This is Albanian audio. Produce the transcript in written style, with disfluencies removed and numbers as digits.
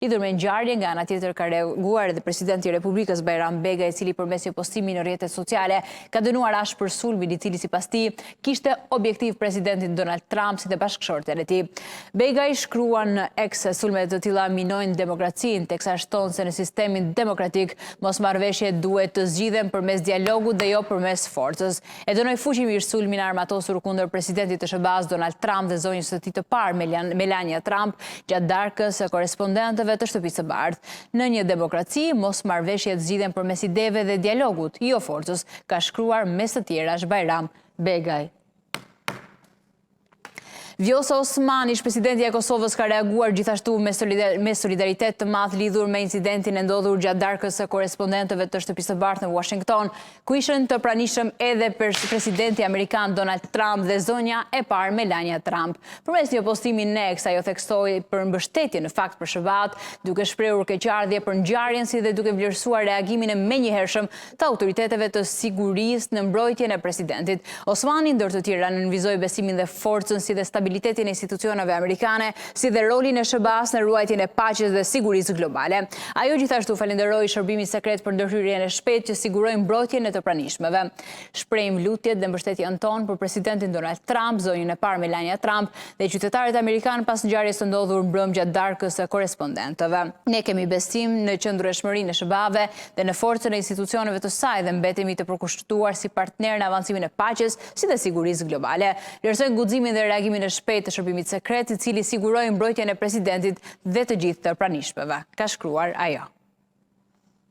Lidhur me ngjarjen, nga ana tjetër ka reaguar edhe presidenti i Republikës, Bajram Begaj, i cili përmes një postimi në rrjetet sociale ka dënuar ashpër sulmin, i cili sipas tij kishte objektiv presidentin Donald Trump si dhe bashkëshorten e tij. Begaj shkruan në X se sulme të tilla minojnë demokracinë, teksa shton se në sistemin demokratik mosmarrëveshjet duhet të zgjidhen përmes dialogut dhe jo përmes forcës. E dënoj fuqimisht sulmin e armatosur kundër presidentit të SHBA-së Donald Trump dhe zonjës së tij të parë Melania Trump gjatë darkës së korrespondentëve të Shtëpisë së Bardhë. Në një demokraci, mosmarrëveshjet zgjidhen përmes ideve dhe dialogut, jo forcës, ka shkruar mes të tjerash Bajram Begaj. Vjosa Osmani, ish-presidentja e Kosovës ka reaguar gjithashtu me solidaritet të madh lidhur me incidentin e ndodhur gjatë darkës së korrespondentëve të Shtëpisë së Bardhë në Washington, ku ishin të pranishëm edhe presidenti amerikan Donald Trump dhe zonja e parë Melania Trump. Përmes një postimi në X, ajo theksoi për mbështetjen në fakt për SHBA-të, duke shprehur keqardhje për ngjarjen si dhe duke vlerësuar reagimin e menjëhershëm të autoriteteve të sigurisë në mbrojtjen e presidentit. Osmani, ndër të tjera, nënvizoi besimin dhe forcën si dhe stabilitetin e institucioneve amerikane, si dhe rolin e SHBA-së në ruajtjen e paqes dhe sigurisë globale. Ajo gjithashtu falënderoi Shërbimin Sekret për ndërhyrjen e shpejtë që siguroi mbrojtjen e të pranishmëve. Shprehim lutjet dhe mbështetjen tonë për presidentin Donald Trump, zonjën e parë Melania Trump dhe qytetarët amerikanë pas ngjarjes së ndodhur mbrëmë gjatë darkës së korrespondentëve. Ne kemi besim në qëndrueshmërinë e SHBA-ve dhe në forcën e institucioneve të saj dhe mbetemi të përkushtuar si partnerë në avancimin e paqes si dhe sigurisë globale. Vlerësojmë guximin dhe reagimin e shpejtë të shërbimit sekret, i cili siguroi mbrojtjen e presidentit dhe të gjithë të pranishmëve, ka shkruar ajo.